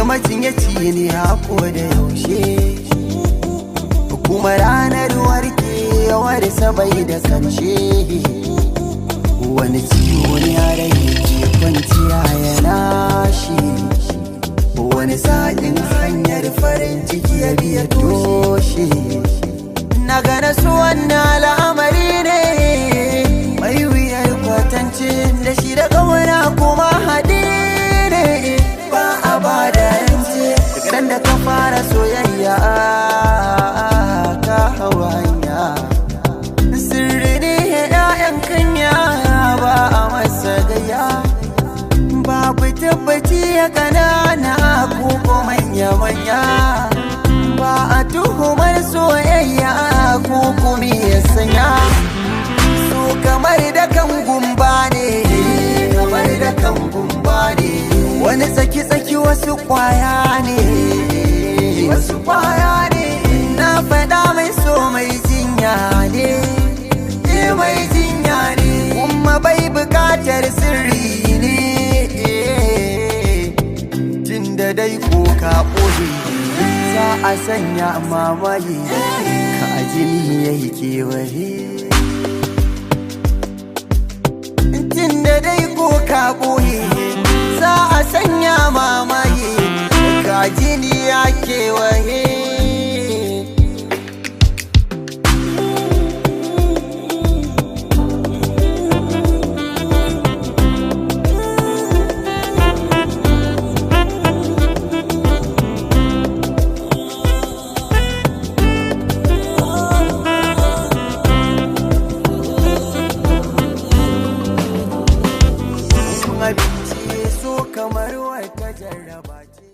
Majinyaci ne hako da yaushe, kuma ranar warkewar bai da karshe. Wani ciwo ne a rai ke kwanciya yana shi, wani sa'in hanyar farin ciki ya biya toshe. Na gane su wannan al'amari ne mai wuyar kwatance da shi da ƙauna, kuma haɗe ne ba a ba da rance. Daga da ka fara soyayya ka hau hanya, sirri ne 'ya'yan kanya ba a masa gaya. Babu tabbaci ya kanana ko manya-manya, ba a tuhumar soyayya ko kuma ya sanya so. Kamar da kan gumba ne, kamar da kan gumba ne, wani tsaki-tsaki, wasu kwaya ne, wasu kwaya ne. Na faɗa mai so mai jinya ne, eh, mai jinya ne, kuma bai bukatar sirri ne. Tun da dai ko ka ɓoye, za a sanya mamaye ka, jini ya yi kewaye. Tun da dai ko ka ɓoye, za a sanya mamaye ka, jini ya kewaye. Abinci so kamar wata jarraba ce.